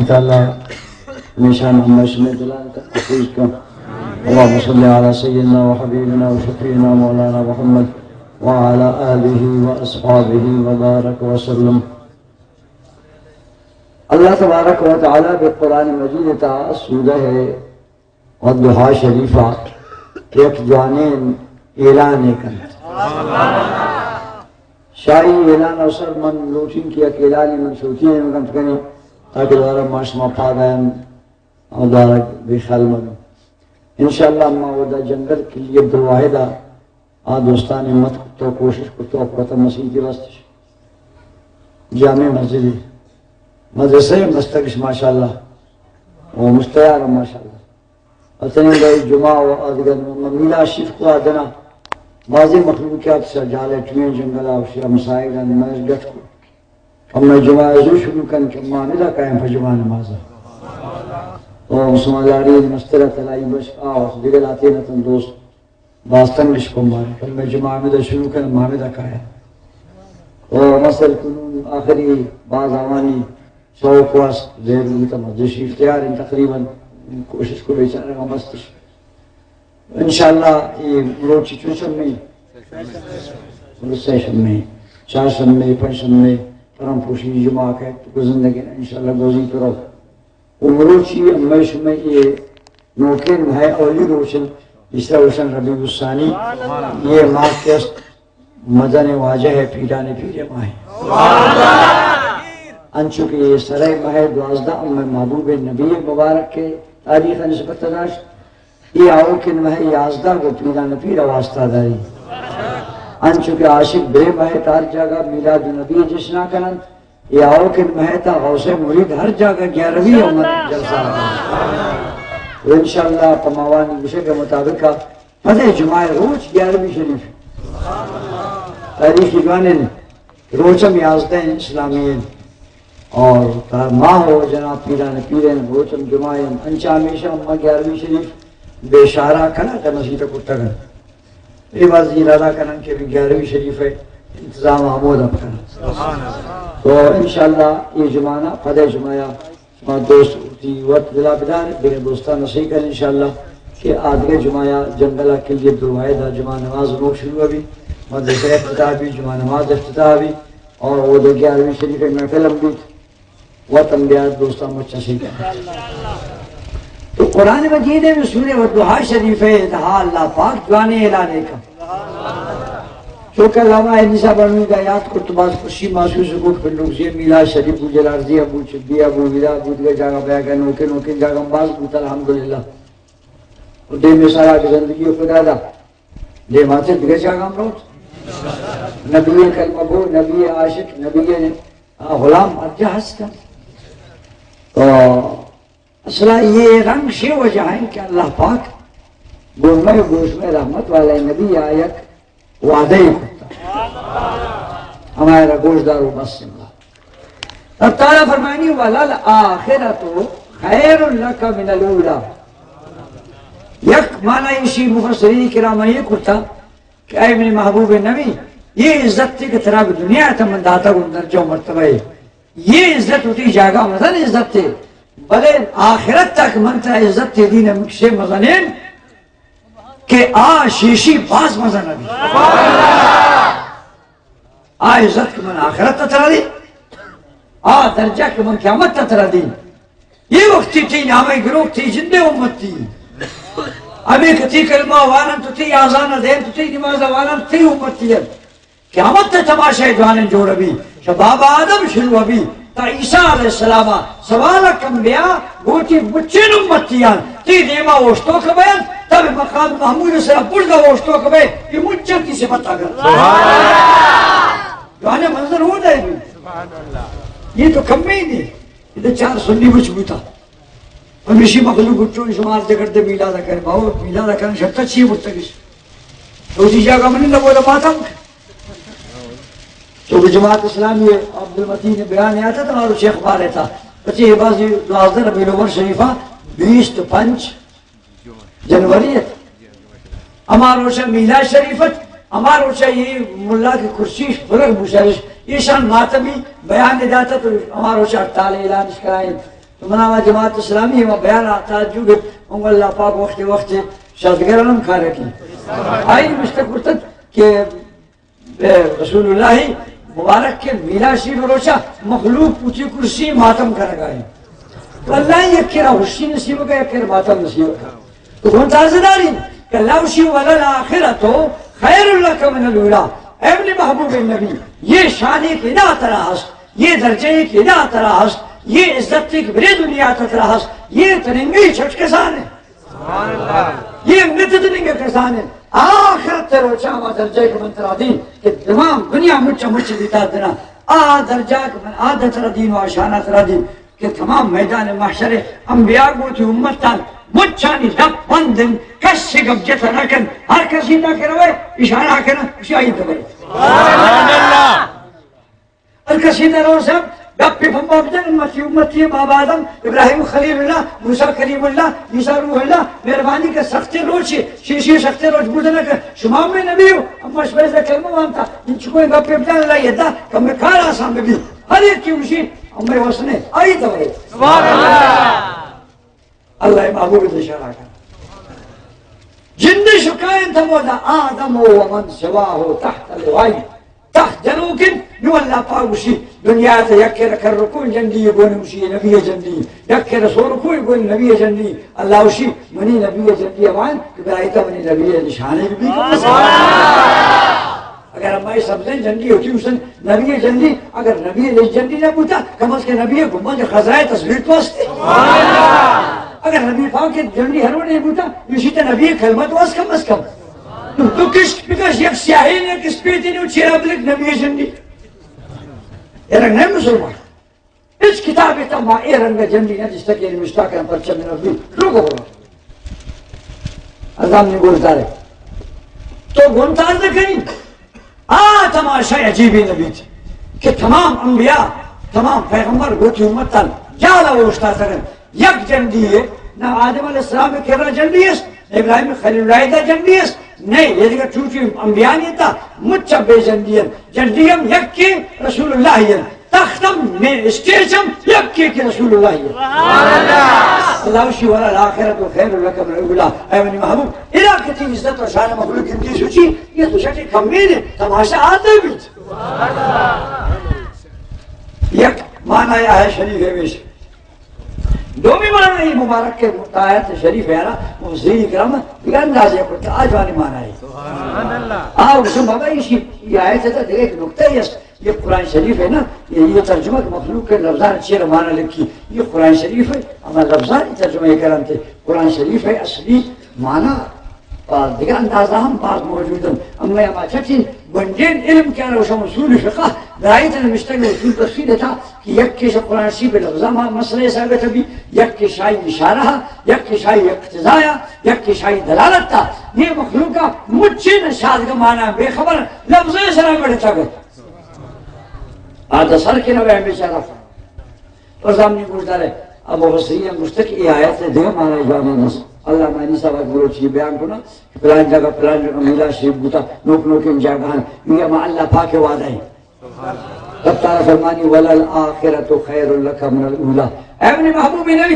تعالیٰ ہمیشہ ہمیں شمے دلان تک محفوظ کن۔ اللهم صل على سيدنا وحبيبنا وشفيعنا مولانا محمد وعلى آله وأصحابه وبارك وسلم۔ اللہ تبارک و تعالیٰ بہ قرآن مجید تا سورہ والضحیٰ شریف ءَ یک جوانیں اعلانے کنت۔ شاہی اعلان ءَ سر من لوٹیں کہ یک اعلانے من سوچی ہم کنت کنیں تاکہ دوبارہ ما شما پاد آیاں اور دوبارہ بے خیال مبیں۔ انشاءاللہ ما ودا جنگل کلی عبدالواحد ءَ آ دوستان ہمت کت و کوشش کت و پتہ مسیت بستش، جامع مسجد، مدرسہ بستگش ماشاءاللہ، و مستیار ماشاءاللہ۔ اتنے بھائی جمعہ و آدگہ میلا شیف کو آدنا، بازی مخلوقات سا جالے ٹوئیں جنگل آ، شیا مسائل آن مہر گٹ کو۔ ہمیں جمعہ زو شروع کن کہ ما ندا کائیں پہ جمعہ نماز۔ او مسلمان لاری مستر تلائی بش آ، دگہ لاتین اتن دوست باستن بشکن بارے۔ ہمیں جمعہ ہمیں شروع کن، ما ندا کائیں۔ او مسل کنون آخری باز آوانی شوق واس زیر بوتا مزدشی اختیار ان تقریباً کوشش کو بیچارہ ہم بستش۔ انشاءاللہ اے مروچی چون شمے؟ مروچی سے شمے، چار شمے، پنچ شمے، پرم پوشی جمعہ کہ گزندگی انشاءاللہ گوزی کرو۔ و مروچی ہمے شمے اے نوکیں ماہ اولی روچن، ایسرا روچن ربیع الثانی، یہ ماہ کہ است مزن واجہ ہے پیران پیر ماہ۔ انچو کہ یہ سرے ماہ دوازدہ ہمے محبوب نبی مبارک کے تاریخ نسبت داشت، اے آؤکیں ماہ یازدہ گوں پیران پیر ءَ واسطہ داری۔ انچو کہ عاشق بے ماہ تار جاگہ میلاد نبی جشنا کننت، اے آؤکیں ماہ تا غوث مرید ہر جاگہ گیارہویں ءَ من جلسہ کننت۔ و انشاءاللہ پہ ماوانی گوشگ مطابق پدے جمعہ روچ گیارہویں شریف۔ تاریخ جوانیں روچ ہم یازدہ اسلامی ہیں۔ اور تا ماہ و جناب پیران پیرین روچم جمعہ ہم انچا ہمیشہ ما گیارہویں شریف بے شارا کنا کہ مسیت کٹگن۔ اے باز ارادہ کنن کہ گیارہویں شریف ہے انتظام آمود اب کنن۔ تو انشاءاللہ یہ جمعہ نا پدے جمعہ یا شما دوست وتی وت دلا بدار، بگہ دوستان نصیحت کن انشاءاللہ کہ آدگہ جمعہ یا جنگل کلی عبدالواحد جمعہ نماز نوک شروع بھی، مدرسہ افتتاح بھی، جمعہ نماز افتتاح بھی، اور وہ دو گیارہویں شریف محفل ہم بھی۔ وطن بیار دوستاں مچ چشیں کن۔ تو قرآن مجید میں سورہ والضحیٰ شریف ہے، تہا اللہ پاک جوانے اعلان کا۔ چونکہ علامہ حنیفہ بنوی کا یاد کو تو باز خوشی محسوس کو کہ لوگ یہ میلاد شریف ابو جلال زی ابو چبی ابو ودا ابو دگہ جاگہ بیا گئے نوکے نوکے جاگہ باز بوتا الحمدللہ۔ اور دے میں سارا کی زندگی خدا دا۔ دے ماتے دگہ جاگہ ہم روت۔ نبی کلمہ گو، نبی عاشق، نبی آ، غلام ہر جا ہست انت۔ تو اصلا یہ رنگ شے وجہ ہیں کہ اللہ پاک گرمہ گوش میں رحمت والے نبی آیت وعدہ ہی کرتا۔ ہمارا گوش دارو بس اللہ۔ رب تعالیٰ فرمانی، "وللآخرة خير لك من الأولى۔" یک معنی ایشی مفسرین کرام یہ کرتا کہ اے منی محبوب نبی، یہ عزت تھی کہ ترا دنیا تا من داتا گوں درجہ و مرتبہ ہے۔ یہ عزت ہوتی جاگہ مزن عزت تھی، بلے آخرت تک من ترا عزت تھی دین ہم سے مزنین کہ آ شیشی باز مزن نبی۔ آ عزت کہ من آخرت تا ترا دی، آ درجہ کہ من قیامت تا ترا دی۔ یہ وقتی تئی نامے گروک تئی جندے امتی۔ ہمیں کہ تئی کلمہ وانن تو تئی آزان دین تو تئی نماز وانن تئی امتی ہے۔ قیامت تا تماشا جوانن جوڑ بھی۔ شہ بابا آدم شروع بھی۔ تا عیسیٰ علیہ السلام سوال کم بیا گوتی بچین امتیان۔ تئی دیما اوشتو کہ بیان تب مقام محمود سرا برد اوشتو کہ بے یہ مچتی صفت اگر۔ سبحان اللہ۔ جوانے منظر ہو جائے بھی۔ سبحان اللہ۔ یہ تو کم ہی نہیں۔ ادھر چار سنی بچ بوتا۔ ہمیشی مخلوق اٹھو شمار جگڑ دے میلاد کرے۔ باو میلاد کرن شرطہ چی بوتا کش؟ روزی جاگہ منی نبو دا ماتم۔ چونکہ جماعت اسلامی عبدالمتین بیان آتا تمہارو شیخ بار تھا۔ پچے یہ بازی دوازدہ ربیع الاول شریفہ بیست پنچ جنوری ہے۔ ہما روچ میلاد شریف ات، ہما روچ یہ ملا کی کرسی فرق بوشارش، ایشان ماتمی بیان داتا تو ہما روچ ہڑتال اعلان اش کرائیں۔ تو منا جماعت اسلامی ما بیان آتا جو گپ، ان اللہ پاک وقت وقت شادگرانم کارکی۔ آئی مشتہ کرتت کہ رسول اللہ مبارک کے میلاد شریف روچا مخلوق پوچی کرسی ماتم کرگا ہے۔ تو اللہ یکی را خوشی نصیب کا، یکی را ماتم نصیب کا۔ تو گون تازہ داری کہ اللہ وشی وللآخرۃ خیر لک من الاولی۔ اے منی محبوب نبی، یہ شان ایک ادا ترا ہست، یہ درجہ ایک ادا ترا ہست، یہ عزت ایک برے دنیا ترا ہست، یہ تننگی چھٹ کسان ہے۔ یہ انگت تننگی کسان ہے۔ آخرت روچا ما درجہ ایک من ترا دین کہ تمام دنیا مچ مچ دیتا دنا۔ آ درجہ کہ من آ ترا دین و آ شانہ ترا دین۔ کہ تمام میدان محشر انبیاء گوں وتی امت تان مچانی دپ بند انت، کس گپ جت نہ کن، ہر کسی تا کہ روے اشارہ کن، اشی آئی تو برے۔ سبحان اللہ۔ ہر کسی تا رو سب گپ پہ پمبا بدن، امتی امتی بابا آدم، ابراہیم خلیل اللہ، موسیٰ کلیم اللہ، عیسیٰ روح اللہ، مہربانی کہ سخت روچ، شیشی سخت روچ بود نہ کہ شما میں نبی ہو، اما شبیز کلمہ وانتا، ان چکو گپ پہ بدن اللہ یدا، کم کار آسان بی۔ ہر یک کی خوشی ہمیں وسنے آئی تو ہے۔ سبحان اللہ۔ اللہ محبوب تے اشارہ کن۔ جند شکائن تمودا آدم و من سواہ تحت لوائی۔ تحت جنوکن، نو اللہ پاک گوشی، دنیا تے یک کر کر رکو جنگی گون گوشی نبی جنگی، یک کر سو رکو گون نبی جنگی۔ اللہ گوشی، منی نبی جنگی امان کہ برایتا منی نبی نشانے بھی کم۔ اگر ہمائی سبزیں جنڈی ہوتی، حسن نبی جنڈی، اگر نبی لج جنڈی نہ بوتا، کم از کم نبی گنبد خضرائے تصویر تو ہستی۔ اگر نبی پاک جنڈی ہر وڑے بوتا، اسی تے نبی کلمہ تو از کم از کم۔ تو، تو کش، بکش یک سیاہی نے کس پیتی نے چیرا بلک نبی جنڈی۔ یہ رنگ نہیں مسلمان۔ ہچ کتابے تا ما اے رنگ جنڈی نہ دستا کہ نوشتہ کن پرچم نبی۔ لوگو بولو۔ عذاب نے گوش دارے۔ تو گون تازہ کنی۔ آ تماشا عجیبی نبی تھی کہ تمام انبیاء، تمام پیغمبر گوتی امت تن جالا اوشتا سرن۔ یک جنڈی ہے، نہ آدم علیہ السلام کرا جنڈی ہے، نہ ابراہیم خلیل اللہ دا جنڈی ہے، نہ یہ دیگر چوچی انبیاء نہیں تا، مچ بے جنڈی ہے۔ جنڈی ہم یک کے رسول اللہ ہے۔ تخت ہم میں اسٹیج ہم یکے کہ رسول اللہ ہے۔ سبحان اللہ۔ اللہ شی وللآخرۃ خیر لک من الاولی۔ اے منی محبوب، ادا کتی عزت و شان مخلوق گندی سوچی، یہ تو شٹی کمی نے، تماشا آتے بیت۔ یک معنی آیت شریف ہے بیش۔ دومی معنی مبارک کے آیت شریف ہے نا، مفسرین کرام دیگر اندازے کرتا، آج والی معنی ہے۔ سبحان اللہ۔ آ، اس بابا اسی، یہ آیت ہے تو دیکھ نقطہ ہے۔ یہ قرآن شریف ہے نا، یہ، یہ ترجمہ کہ مخلوق کے لفظان چیر معنی لکھی۔ یہ قرآن شریف ہے، ہما لفظان ترجمہ یہ کرنتے۔ قرآن شریف ہے اصلی معنی، آ، دیگر اندازہ ہم باز موجود ہیں۔ اما ہما چٹین گنجین علم کیا روشن اصول فقہ، درائت نمشتہ میں اصول تفسیر تھا کہ یک کے قرآن شریف لفظہ ما مسئلہ ثابت بھی، یک کے شاہی اشارہ، یک کے شاہی اقتضاء، یک کے شاہی دلالت تھا۔ یہ مخلوقہ مچے نشاد کا معنی بے خبر لفظ سرا بڑھتا گئے۔ آ دسر کے نوے ہمیشہ رفت۔ پر زامنی گوش دارے، اب مفسرین گوشتے کہ یہ آیت دے معنی جوانا نس۔ اللہ معنی سبق بلوچی بیان کنا کہ پلان جگہ، پلان جگہ میلاد شریف بوتا، نوک نوک ان جاگہان، یہ ما اللہ پاک وعدہ ہے۔ رب تعالیٰ فرمانی، "وللآخرۃ خیر لک من الاولی۔" اے منی محبوب نبی،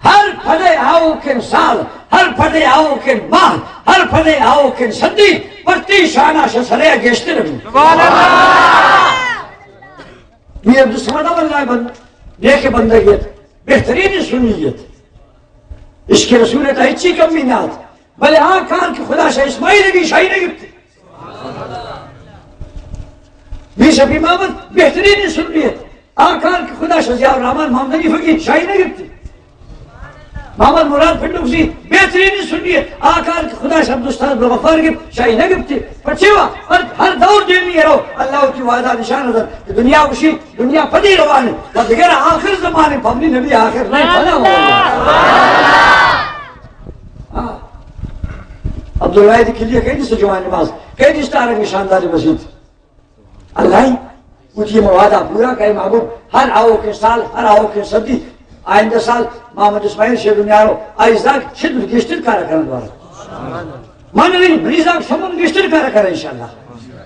ہر پدے آؤکیں سال، ہر پدے آؤکیں ماہ، ہر پدے آؤکیں صدی، پرتی شانہ شہ سرے گیشتر بھی۔ سبحان اللہ۔ میر عبدالصمد واللہ بند، نیک بندگیت، بہترین سنیت۔ عشق رسول تا ہچی کمی نہ آت۔ بلے آ کار کہ خدا شہ اسماعیل نبی شاہی نہ گپتی۔ میر شفیع محمد بہترین سنیت۔ آ کار کہ خدا شہ ضیاء الرحمن محمد علی فقی شاہی نہ گپتی۔ محمد مراد پنڈوکسی بہترین سنیت۔ آ کار کہ خدا شہ عبدالستار عبدالغفار گپت شاہی نہ گپتی۔ پچے وا ہر، ہر دور دیمی رو اللہ کی وعدہ نشان در کہ دنیا وشی، دنیا پدی روانی و دیگر آخر زمانے پمنی نبی آخر نہیں پدا ہو۔ ہاں۔ عبدالواحد کلیہ کئی دست جوان نماز، کئی دست آرگ شاندار مسیت۔ اللہ ہی وتی موعدہ پورا کرے محبوب۔ ہر آؤکیں سال، ہر آؤکیں صدی، آئندہ سال محمد اسماعیل شیر دنیا رو آئی زاگ شد گیشتر کار کرن دوارا۔ من نہیں، منی زاگ شمن گیشتر کار کرے انشاءاللہ۔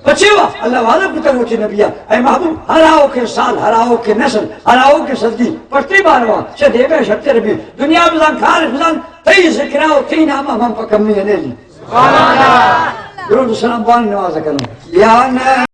پچے وا اللہ وعدہ کتگ وتی نبیا، اے محبوب، ہر آؤکیں سال، ہر آؤکیں نسل، ہر آؤکیں صدی پرتی باروا چہ دیما شرتر بی۔ دنیا بزان، کار بزان، تئی ذکرا و تئی ناما من پہ کمی نیلی۔ درود و سلام بان نواز کنوں۔ یا نہ